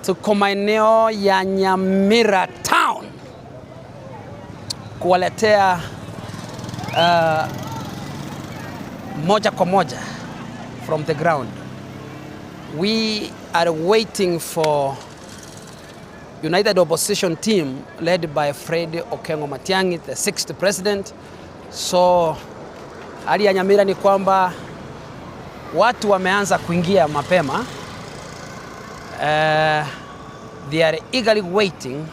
Tuko maeneo ya Nyamira Town kuwaletea moja kwa moja from the ground. We are waiting for United Opposition team led by Fred Okengo Matiang'i, the sixth president. So hali ya Nyamira ni kwamba watu wameanza kuingia mapema. They are eagerly waiting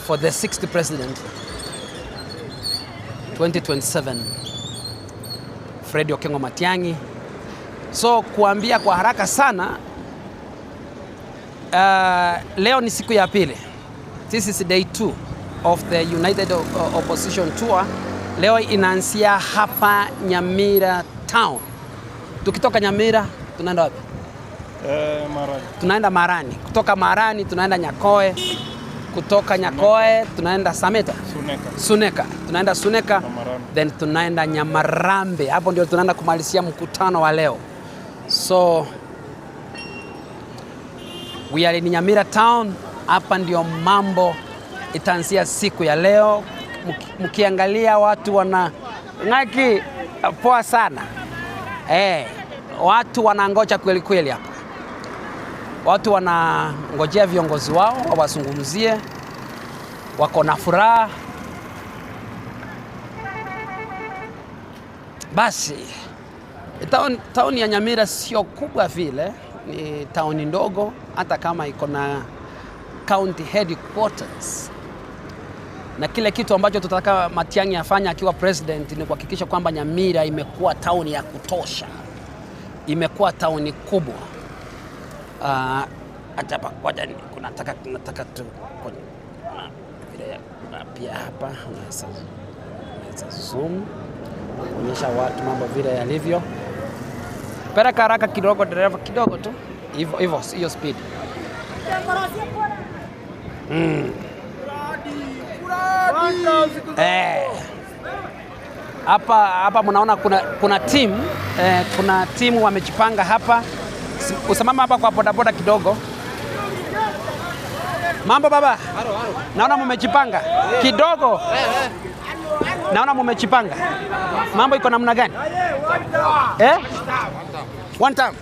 for the sixth president 2027, Fred Okengo Matiang'i. So kuambia kwa haraka sana, leo ni siku ya pili. This is day two of the United Opposition Tour. Leo inaanzia hapa Nyamira Town. Tukitoka Nyamira tunaenda wapi? Marani. Tunaenda Marani. Kutoka Marani tunaenda Nyakoe. Kutoka Nyakoe tunaenda Sameta. Suneka. Suneka. Tunaenda Suneka. Nyamarambe. Then tunaenda Nyamarambe. Hapo ndio tunaenda kumalizia mkutano wa leo. So we are in Nyamira Town. Hapa ndio mambo itaanzia siku ya leo. Mkiangalia watu wana ng'aki poa sana. Watu wanangoja kweli kweli hapa. Watu wanangojea viongozi wao wawazungumzie, wako na furaha. Basi town ya Nyamira sio kubwa vile, ni town ndogo, hata kama iko na county headquarters. Na kile kitu ambacho tutataka Matiang'i afanye akiwa president ni kuhakikisha kwamba Nyamira imekuwa town ya kutosha, imekuwa town kubwa. Hata hapa ngoja nataka tu kuna vile kuna pia hapa unaweza zoom kuonyesha watu mambo vile yalivyo. Peleka haraka kidogo dereva, kidogo tu hivyo hivyo, hiyo speed. Hapa mnaona kuna timu wamejipanga hapa. Usimama hapa kwa bodaboda kidogo. Mambo baba? Naona mmejipanga kidogo. Naona mmejipanga. Mambo iko namna gani? Eh? One time.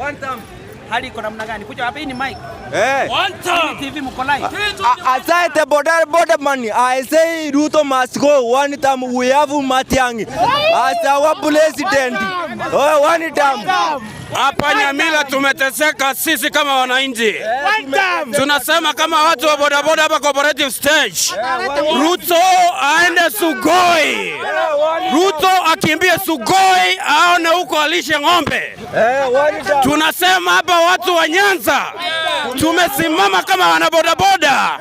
One time. Hali iko namna gani? Kuja hapa, hii ni mic. Hey. One time. TV mko live. Aside the border money, I say Ruto must go. One time we have Matiang'i as our president. Oh, one time. Hapa Nyamira tumeteseka sisi kama wananchi. Tunasema kama watu wa bodaboda hapa Cooperative Stage, Ruto aende Sugoi. Ruto akimbie Sugoi aone huko alishe ng'ombe. One time. Tunasema hapa watu wa Nyanza tumesimama kama wanabodaboda.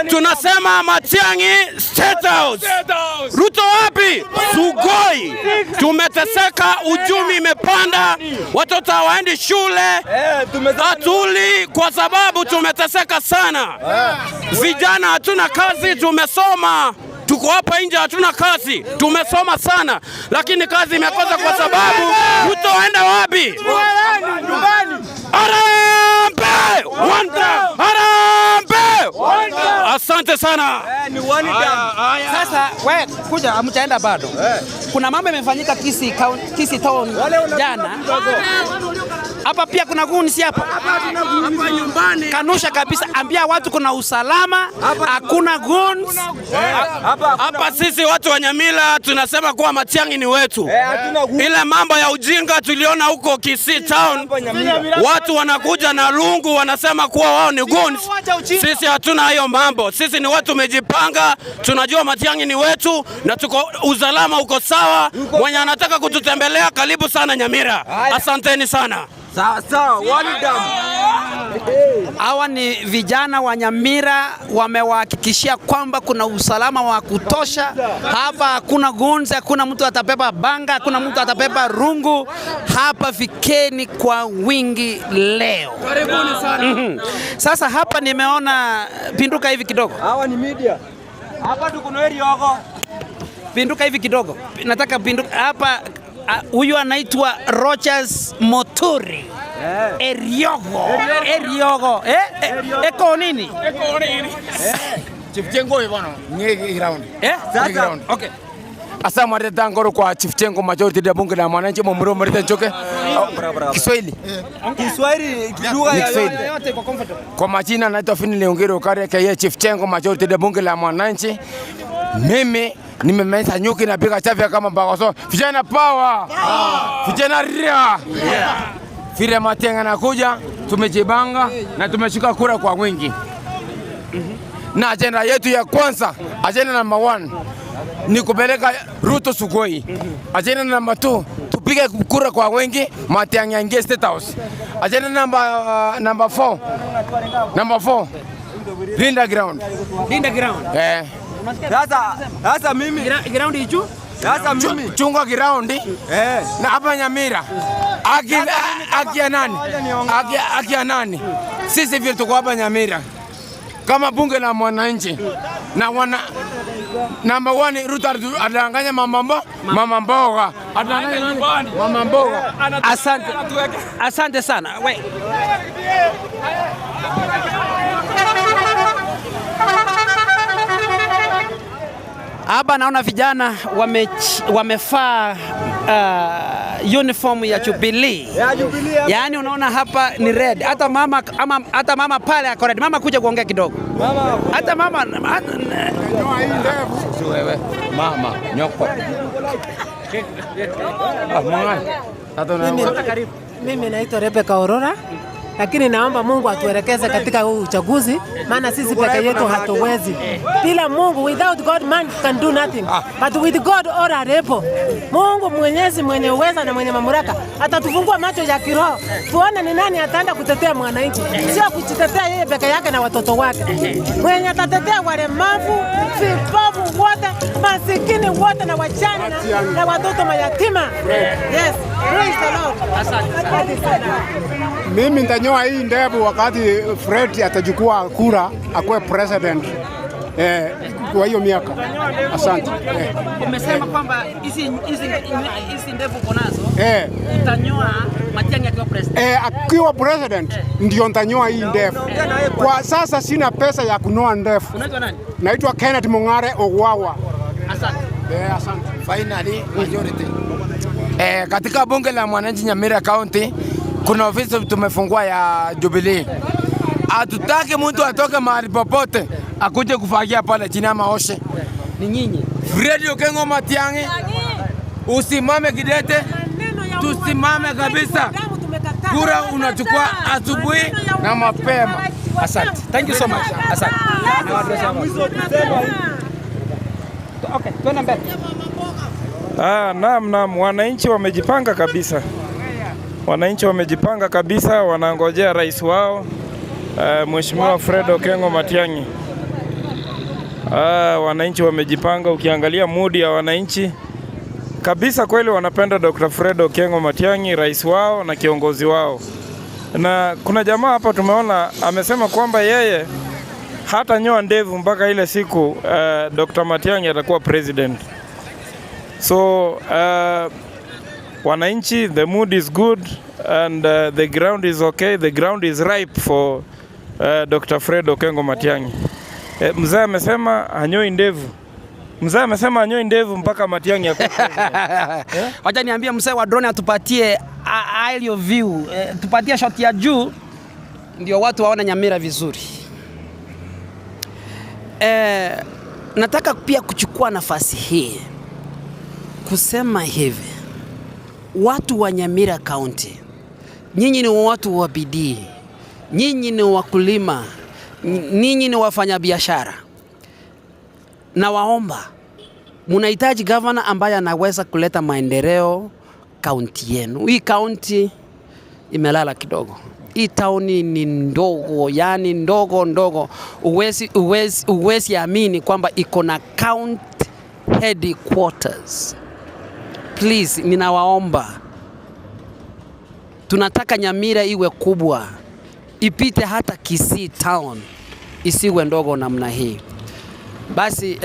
Tunasema Matiang'i State House. Ruto wapi? Sugoi. Tumeteseka, uchumi imepanda, watoto hawaendi shule, hatuli kwa sababu tumeteseka sana. Vijana hatuna kazi, tumesoma tuko hapa nje hatuna kazi, tumesoma sana lakini kazi imekosa kwa sababu Ruto aenda wapi? Harambee! One time! Harambee! Asante sana. Ni one time. Sasa we kuja, hamjaenda bado. Kuna mambo yamefanyika Kisii County, Kisii Town jana. Hapa pia kuna goons hapa. Hapa nyumbani. Kanusha kabisa, ambia watu kuna usalama, hakuna goons. Hapa sisi watu wa Nyamira tunasema kuwa Matiang'i ni wetu. Hatuna Ile mambo ya ujinga tuliona huko Kisii Town, watu wanakuja na lungu wanasema kuwa wao ni goons. Sisi hatuna hiyo mambo. Sisi ni watu tumejipanga, tunajua Matiang'i ni wetu na tuko usalama uko sawa. Mwenye anataka kututembelea karibu sana Nyamira. Asanteni sana. Sawa sawa, one time. Hawa ni vijana wa Nyamira, wamewahakikishia kwamba kuna usalama wa kutosha hapa. Hakuna goons, hakuna mtu atabeba banga, hakuna mtu atabeba rungu hapa. Fikeni kwa wingi leo. Karibuni sana. Sasa hapa nimeona, pinduka hivi kidogo, Hawa ni media. Hapa tuko na Erioko. Pinduka hivi kidogo, nataka pinduka hapa. Huyu anaitwa Rogers Moturi. Eriogo. Eriogo. Eko nini? Chief Chengo bwana, nye ground. Eh? Sasa okay. Asante sana ngoro kwa Chief Chengo majority ya bunge la mwananchi mumro mrite nchoke. Kiswahili. Kiswahili lugha Ni Kiswahili. Yote iko comfortable. Kwa majina naitwa Finley Ongero Kare kwa Chief Chengo majority ya bunge la mwananchi. Mimi nimemeza nyuki na piga chafya kama mbagoso. Vijana power. Vijana ria. Vile Matiang'i anakuja, tumejipanga na tumeshika kura kwa wingi. Na ajenda yetu ya kwanza, ajenda number 1 ni kupeleka Ruto Sugoi. Ajenda number 2 tupige kura kwa wingi, Matiang'i aingie State House. Ajenda number 4. Number 4. Linda ground. Linda ground. Eh. Sasa mimi Ground ichu? Sasa mimi Chunga ground. Na hapa Nyamira. Aki ya nani? Aki ya nani? Sisi vile tuko hapa Nyamira. Kama bunge la mwananchi. Na wana number 1 Ruto atadanganya mama mboga. Atadanganya nani? Mama mboga. Asante. Asante sana. We. Hapa naona vijana wamevaa uniform ya Jubilee. Ya Jubilee. Yaani unaona hapa ni red. Hata mama ama, hata mama pale ako red. Mama kuja kuongea kidogo. Mama. Hata mama Si wewe mama nyoko. Mimi naitwa Rebecca Aurora, lakini naomba Mungu atuelekeze katika huu uchaguzi, maana sisi peke yetu hatuwezi. Bila Mungu, without God man can do nothing, but with God all are able. Mungu Mwenyezi mwenye uweza na mwenye mamlaka atatufungua macho ya kiroho, tuone ni nani ataenda kutetea mwananchi, sio kujitetea yeye peke yake na watoto wake. Mwenye atatetea walemavu, vipofu wote, masikini wote na wajane na watoto mayatima. Yes, praise the Lord. Asante sana. Mimi nitanyoa hii ndevu wakati Fred atachukua kura akuwe president kwa hiyo miaka. Asante. Umesema kwamba hizi ndevu uko nazo utanyoa Matiang'i akiwa president. Akiwa president ndio nitanyoa hii ndevu. Kwa sasa sina pesa ya kunoa ndevu. Unaitwa nani? Naitwa Kenneth Mung'are Ogwawa. Asante. Asante. Finally majority. Katika bunge la mwananchi Nyamira County kuna ofisi tumefungua ya Jubilee. Hatutaki mtu atoke mahali popote akuje kufagia pale chini ama oshe. Ni nyinyi. Fred Okengo Matiang'i, usimame kidete, tusimame kabisa. Kura unachukua asubuhi na mapema. Asante. Thank you so much. Asante. Okay, twende mbele. Naam, wananchi wamejipanga kabisa. Wananchi wamejipanga kabisa, wanangojea rais wao Mheshimiwa Fred Okengo Matiang'i. Wananchi wamejipanga, ukiangalia mood ya wananchi kabisa kweli wanapenda Dr. Fred Okengo Matiang'i, rais wao na kiongozi wao. Na kuna jamaa hapa tumeona amesema kwamba yeye hata nyoa ndevu mpaka ile siku Dr. Matiang'i atakuwa president. So wananchi, the mood is good and the ground is okay, the ground is ripe for Dr. Fred Okengo Matiang'i. Mzee amesema hanyoi ndevu. Mzee amesema hanyoi ndevu mpaka Matiang'i akuwe president. Wacha niambie mzee wa drone atupatie aerial view, tupatie shot ya juu ndio watu waone Nyamira vizuri. Nataka pia kuchukua nafasi hii kusema hivi, watu wa Nyamira County, nyinyi ni watu wa bidii, nyinyi ni wakulima, ninyi ni wafanyabiashara. Na waomba, mnahitaji governor ambaye anaweza kuleta maendeleo kaunti yenu. Hii kaunti imelala kidogo. Hii tauni ni ndogo, yani ndogo ndogo. Uwezi amini kwamba iko na county headquarters. Please, ninawaomba, tunataka Nyamira iwe kubwa, ipite hata Kisii town, isiwe ndogo namna hii. Basi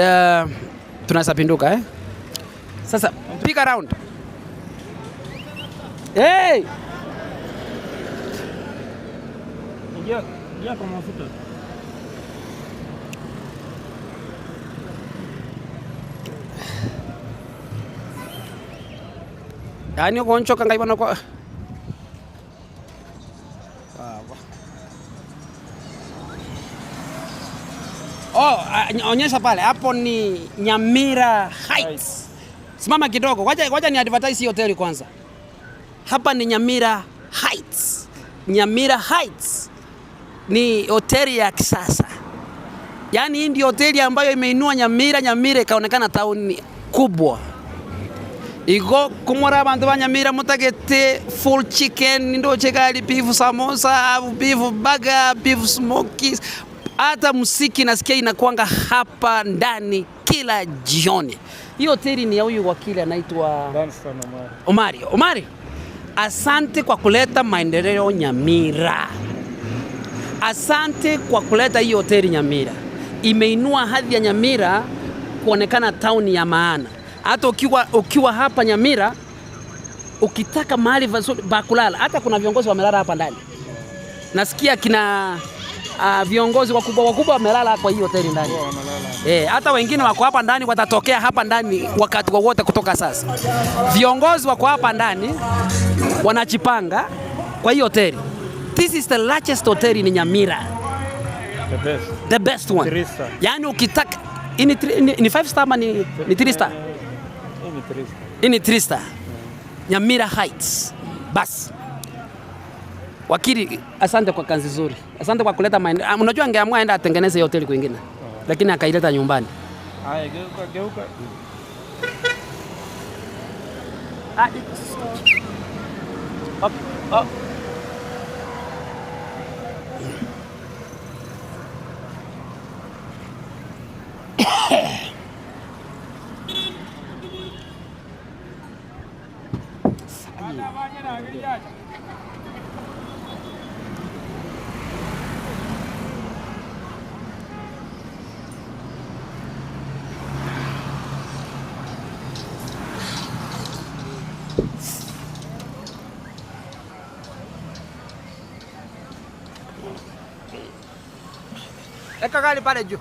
tunaweza pinduka Sasa piga round. Hey! Ingia, ingia kwa mafuta. Yaani ugonchoka ngaibona kwa. Oh, onyesha pale. Hapo ni Nyamira Heights. Simama kidogo. Wacha wacha ni advertise hii hoteli kwanza. Hapa ni Nyamira Heights. Nyamira Heights ni hoteli ya kisasa. Yaani hii ndio hoteli ambayo imeinua Nyamira, Nyamira ikaonekana tauni kubwa. Igo kumora abantu ba Nyamira mutagete full chicken, ndoche gali beef samosa, beef burger, beef smokies. Hata muziki nasikia inakuanga hapa ndani kila jioni. Hii hoteli ni ya huyu wakili anaitwa Danstan Omari. Omari. Omari, asante kwa kuleta maendeleo Nyamira. Asante kwa kuleta hii hoteli Nyamira. Imeinua hadhi ya Nyamira kuonekana town ya maana. Hata ukiwa hapa Nyamira ukitaka mahali pazuri pa kulala, hata kuna viongozi wamelala hapa ndani. Nasikia kina viongozi wakubwa wakubwa wamelala kwa hii hoteli ndani. Hata wengine wako hapa ndani watatokea hapa ndani wakati wowote kutoka sasa. Viongozi wako hapa ndani wanajipanga kwa hii hoteli. This is the largest hotel in Nyamira. The best. The best one. Three star. Yaani ukitaka ni 5 star ama ni 3 star? Hii ni 3 star. Hii ni 3 star. Nyamira Heights. Bas. Wakili, asante kwa kazi nzuri. Asante kwa kuleta maendeleo. Unajua angeamua aenda atengeneze hoteli kwingine. Lakini akaileta nyumbani. Haya, geuka geuka. Ah, okay. Oh. Weka gari pale juu.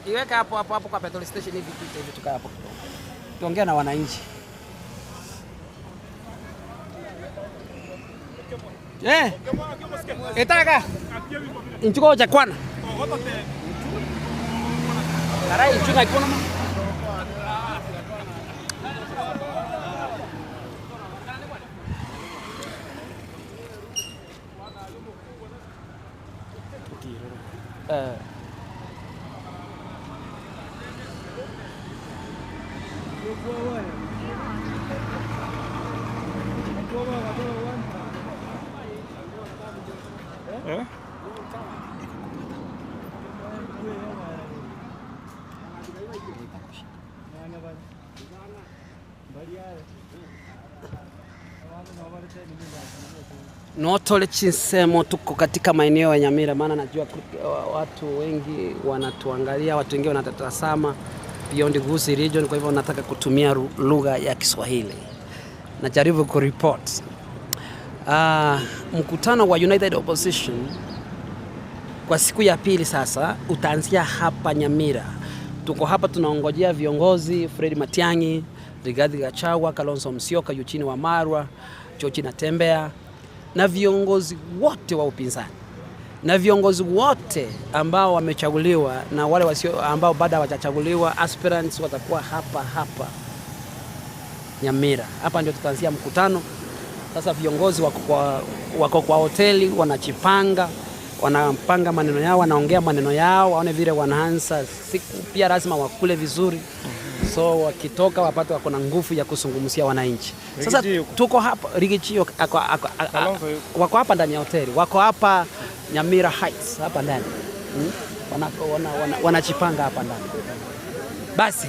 Iweke hapo hapo hapo kwa petrol station hivi tuite hivi tukae hapo kidogo. Tuongea na wananchi. Eh. Etaka. Inchuko cha kwana. Karai inchuka ikono ma. Eh. Eh? Notole Chinsemo, tuko katika maeneo ya Nyamira, maana najua watu wengi wanatuangalia, watu wengi wanatutazama beyond Gusii region. Kwa hivyo nataka kutumia lugha ya Kiswahili, najaribu kuripot mkutano wa United Opposition kwa siku ya pili sasa utaanzia hapa Nyamira. Tuko hapa tunaongojea viongozi Fred Matiang'i, Rigathi Gachagua, Kalonzo Musyoka, Eugene Wamalwa, George Natembeya na viongozi wote wa upinzani na viongozi wote ambao wamechaguliwa na wale wasio ambao bado hawajachaguliwa aspirants watakuwa hapa hapa Nyamira. Hapa ndio tutaanzia mkutano. Sasa viongozi wako kwa hoteli wanajipanga, wanapanga maneno yao, wanaongea maneno yao, waone vile wanaanza siku. Pia lazima wakule vizuri, so wakitoka wapate wako na nguvu ya kuzungumzia wananchi. Sasa Riggy G yuko. tuko hapa, Riggy G Kalonzo yuko. wako hapa ndani ya hoteli, wako hapa Nyamira Heights hapa ndani. Wanajipanga hapa ndani basi.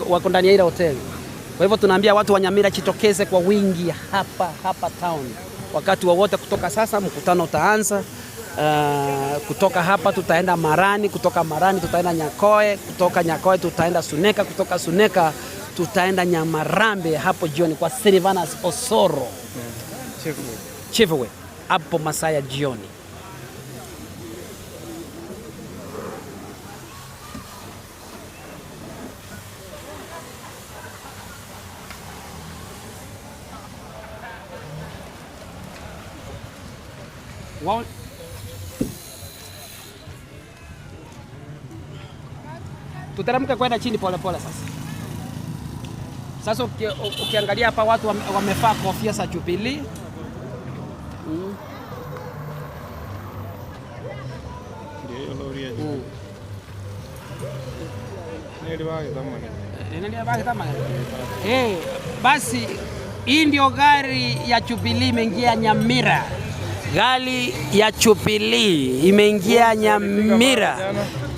Wako ndani ya ile hoteli. Kwa hivyo tunaambia watu wa Nyamira jitokeze kwa wingi hapa hapa town wakati wowote kutoka sasa, mkutano utaanza. Kutoka hapa tutaenda Marani, kutoka Marani tutaenda Nyakoe, kutoka Nyakoe tutaenda Suneka, kutoka Suneka Tutaenda Nyamarambe hapo jioni kwa Silvanus Osoro Chief Whip hapo masaa ya jioni. Wao tuteremke kwenda chini polepole sasa. Sasa ukiangalia hapa watu wamevaa kofia za Jubilee. Ndio hiyo lori ya Jubilee. Eh, basi hii ndio gari ya Jubilee imeingia Nyamira. Gari ya Jubilee imeingia Nyamira.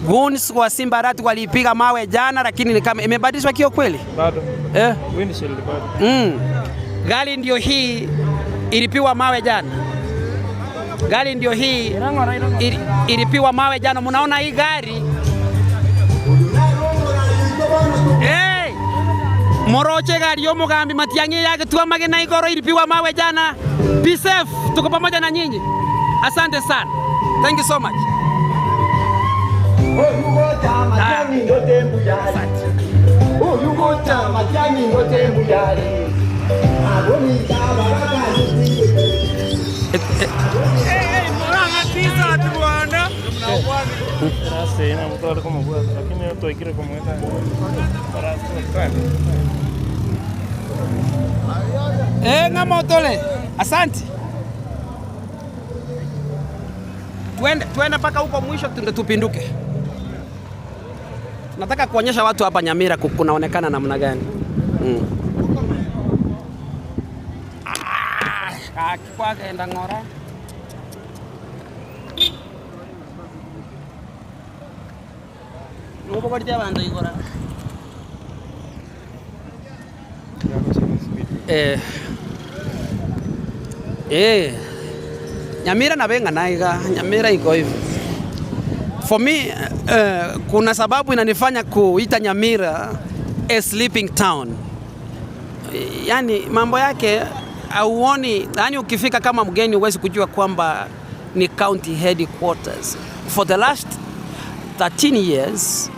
Goons wa Simba Arati waliipiga mawe jana, lakini ni kama imebadilishwa kio kweli Bado. eh? Windshield bado. Gari ndio hii ilipiwa mawe jana. Gari ndio hii ilipiwa mawe jana. Mnaona hii gari hey! Moroche gari yo Mugambi Matiang'i yagetua magena igoro ilipiwa mawe jana. Be safe, tuko pamoja na nyinyi. Asante sana. Thank you so much. Asante. Sasa ina mtu alikuwa mabwa lakini yote ikire kumweka. Eh, ng'ama otole. Asante. Twende mpaka huko mwisho ndio tupinduke. Nataka kuonyesha watu hapa Nyamira kunaonekana namna gani. Ah, kwagenda ng'ora. Nuko bari abanza igora. Eh. Eh. Nyamira na benga naiga, Nyamira iko hivi. For me, kuna sababu inanifanya kuita Nyamira a sleeping town. Yani mambo yake hauoni, yani ukifika kama mgeni huwezi kujua kwamba ni county headquarters. For the last 13 years,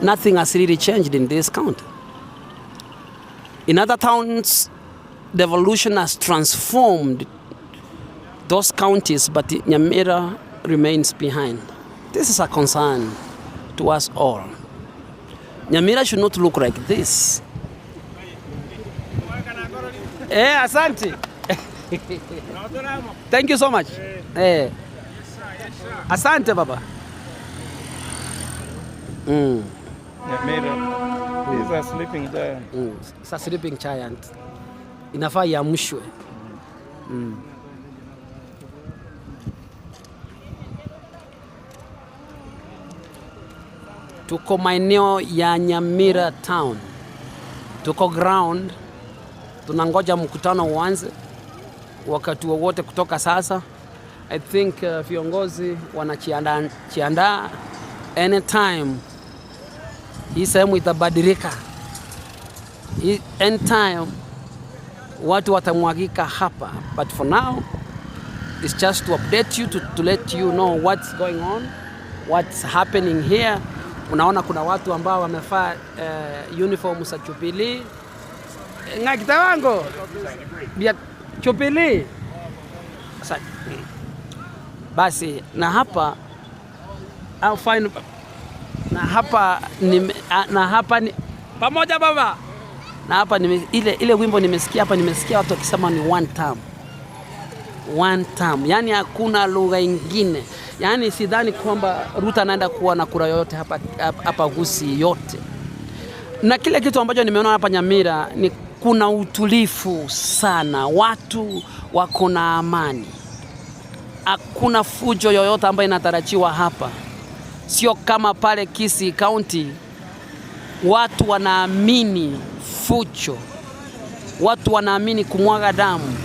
nothing has really changed in this county. In other towns, devolution has transformed those counties, but Nyamira remains behind. This is a concern to us all. Nyamira should not look like this. Eh, asante. Thank you so much. Eh. Asante baba. Nyamira is a sleeping giant. It's a sleeping giant. Inafaa iamshwe. Tuko maeneo ya Nyamira town. Tuko ground. Tunangoja mkutano uanze wakati wowote kutoka sasa. I think viongozi wanajiandaa anytime. Hii sehemu itabadilika. Anytime watu watamwagika hapa, but for now it's just to update you, to let you know what's going on, what's happening here. Unaona kuna watu ambao wamevaa uniform za Jubilee. Ngakita wango ya Jubilee. Basi na hapa I'm fine. Na hapa ni, na hapa ni pamoja baba. Na hapa nime, ile wimbo nimesikia hapa, nimesikia watu wakisema ni one term. One term. Yani hakuna lugha ingine. Yani sidhani kwamba Ruto anaenda kuwa na kura yoyote hapa Gusii yote. Na kile kitu ambacho nimeona hapa Nyamira ni kuna utulivu sana. Watu wako na amani. Hakuna fujo yoyote ambayo inatarajiwa hapa. Sio kama pale Kisii County watu wanaamini fujo, watu wanaamini kumwaga damu,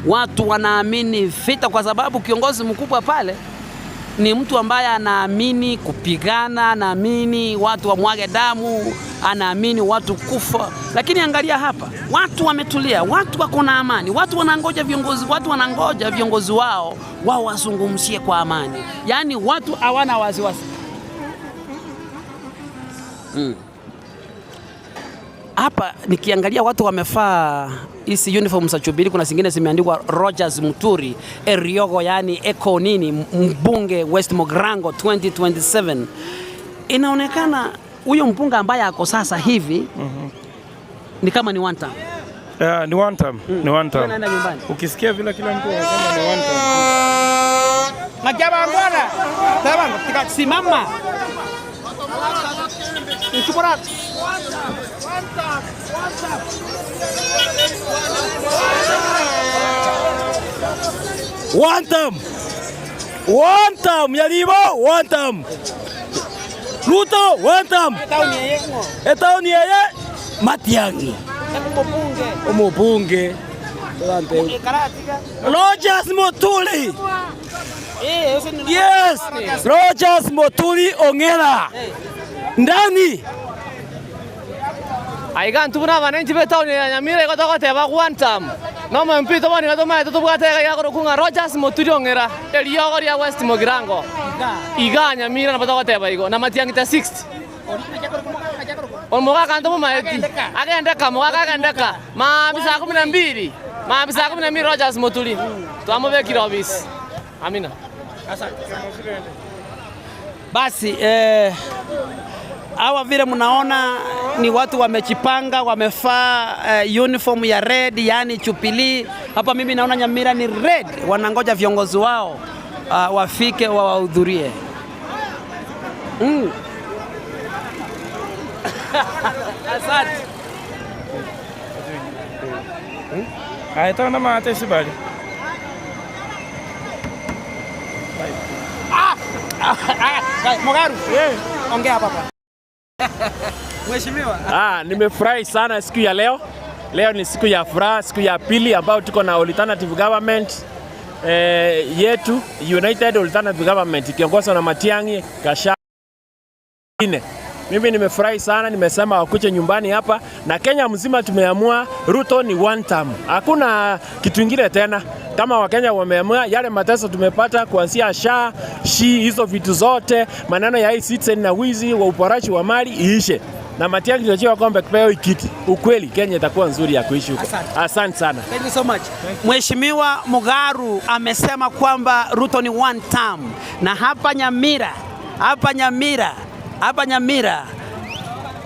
watu wanaamini vita, kwa sababu kiongozi mkubwa pale ni mtu ambaye anaamini kupigana, anaamini watu wamwage damu, anaamini watu kufa. Lakini angalia hapa, watu wametulia, watu wako na amani, watu wanangoja viongozi, watu wanangoja viongozi wao wao wazungumzie kwa amani, yaani watu hawana wasiwasi. Hapa nikiangalia watu wamevaa hizi uniform za Jubilee, kuna zingine zimeandikwa Rogers Muturi Eriogo, yani eko nini, mbunge West Mugirango 2027. Inaonekana huyo mbunge ambaye ako sasa hivi ni kama ni one term. Yeah, ni one term. Ni one term. Anaenda nyumbani. Ukisikia vile kila mtu anasema ni one term. Majaba mbona? Tabanga, simama. Mchukura. One term. One term. Yalibo, one term. Ruto, one term. Etaoni yeye Matiang'i. Omubunge. Rogers Muturi. Yes, Rogers Muturi Ongera. Ndani. Aiga ntubuna abananchi b'etauni ya Nyamira igo togoteba one term. No MP toboni iga tomaete tobwate iga igakorokunga Rogers Muturi Ong'era eriogo ria West Mugirango. Iga Nyamira nabo togoteba igo na Matiang'i ta 60. Omogaka ntomomaeti agendeka mogaka agendeka maambi saa 12 maambi saa 12 Rogers Muturi twamubekire obisi. Amina. Basi hawa vile mnaona ni watu wamejipanga, wamevaa uniform ya red, yani Jubilee. Hapa mimi naona Nyamira ni red, wanangoja viongozi wao wafike wawahudhurie. Asante. Aita na mate sibali. Mogaru, ongea hapa. Mheshimiwa. Nimefurahi sana siku ya leo. Leo ni siku ya furaha, siku ya pili ambayo tuko na alternative government yetu, United Alternative Government ikiongozwa na Matiang'i Gachagua. Mimi nimefurahi sana, nimesema wakuje nyumbani hapa na Kenya mzima tumeamua Ruto ni one term. Hakuna kitu kingine tena. Kama Wakenya wameamua yale mateso tumepata kuanzia SHA, SHI, hizo vitu zote, maneno ya e-citizen na wizi wa uporaji wa mali iishe. Na Matiang'i tunajua kwamba kipewa kiti. Ukweli Kenya itakuwa nzuri ya kuishi huko. Asante sana. Thank you so much. Mheshimiwa Mugaru amesema kwamba Ruto ni one term. Na hapa Nyamira, hapa Nyamira, hapa Nyamira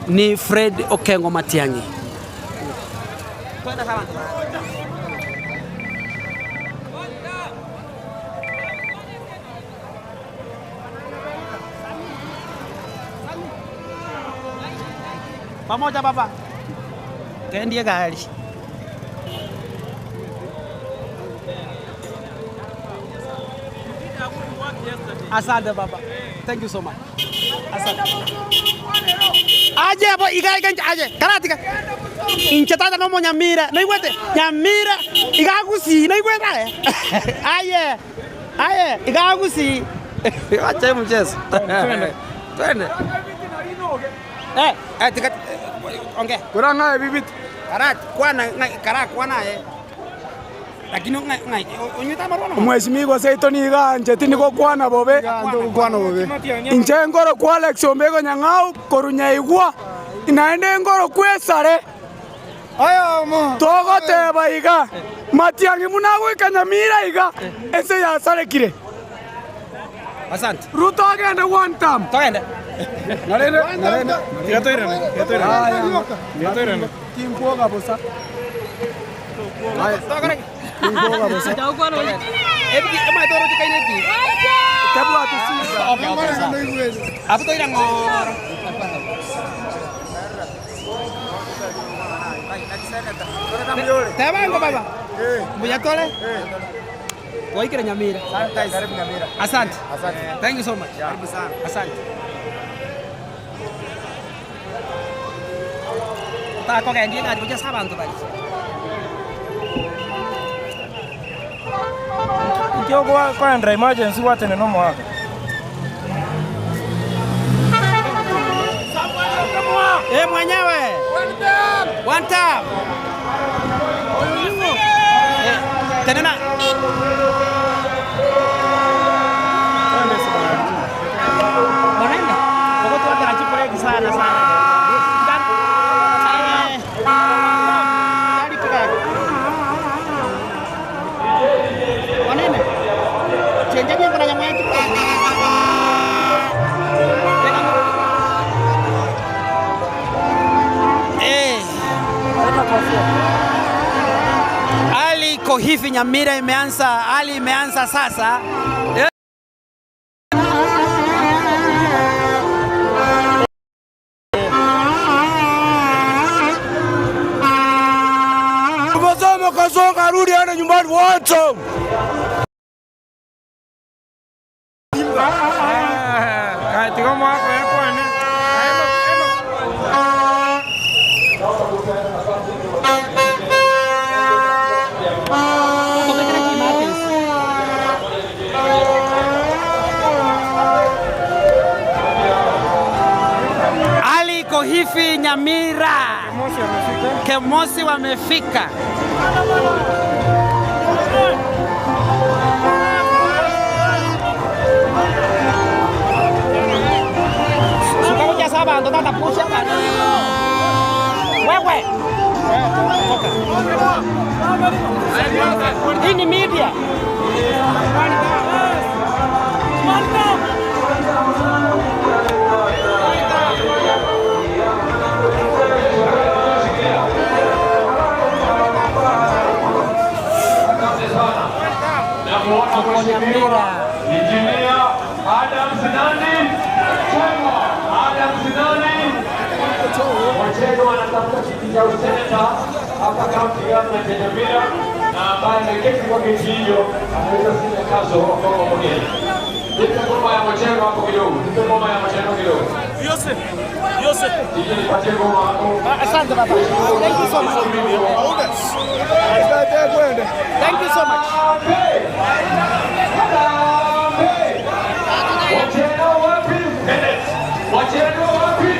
ni Fred Okengo Matiang'i. Pamoja baba. Kendie gari. Asante baba. Thank you so much. Asante. Aje hapo igai kenja aje. Karatika. Inchetata no mo Nyamira. No igwete. Nyamira igagusi no igweta. Aye. Aye igagusi. Acha mchezo. Twende. Tika ongea. Kura ngae bibit. Karat kwana kara kwana Lakini ngai onyuta marwana. Mheshimiwa seito niga nche niko kwana bobe. Kwana bobe. Inche ngoro kwa Alex Ombego Nyang'au korunya igwa. Inaende ngoro kwesare. Ayo mo. Togoteba iga. Matiang'i munagwika Nyamira iga. Ese yasarekire. Asante. Ruto agende one term. Togende. Narene, narene. Yatoirene, yatoirene. Yatoirene. Kimkuoga bosa. Kimkuoga bosa. Ebiki ema toro tikaineki. Tabwa tusiza. Okay, okay. Apo toira ngoro. Tebango baba. Mbuya tole. Waikira Nyamira. Karibu Nyamira. Asante. Asante. Thank you so much. Karibu sana. Asante. Ta kogendie gari kuja sabantu bali. Ikio kwa kwa emergency watene no mwaka. Mwenyewe. One time. Tenena. Wanaenda. Kwa watu wanachipeleka sana sana. Hali iko hivi, Nyamira imeanza, hali imeanza sasa. Tumesema Kasongo arudi aende nyumbani wote. Katika mwaka yakwane. Hali iko hivi Nyamira. Kemosi wamefika. Suka saba ndo tata pusha bana. Wewe. Hii ni media. Tuko Nyamira. Injinia Adam Sinani Chengwa, Adam Sinani Mwachego anatafuta kiti cha useneta hapa kaunti government ya Nyamira, na ambaye ameketi kwa kiti hiyo anaweza sina kazo kwa mwingine. Nipe ngoma ya Mwachego hapo kidogo, nipe ngoma ya Mwachego kidogo. Yosef, Yosef. Nipatie ngoma hapo. Asante baba. Thank you so much. Thank you so much. Wacheno wapi? Wacheno wapi?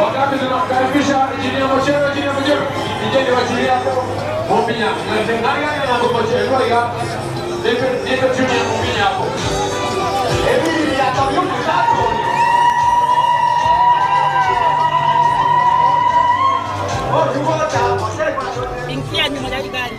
Wakati tunamkaribisha Injinia Mwachego, Injinia Mwachego. Injinia wachilia hapo. Muminya. Nani nani na Mwachego iga? Nipe nipe tune ya Muminya hapo. Hebu ya tamu tatu. Ingia nyuma ya gari.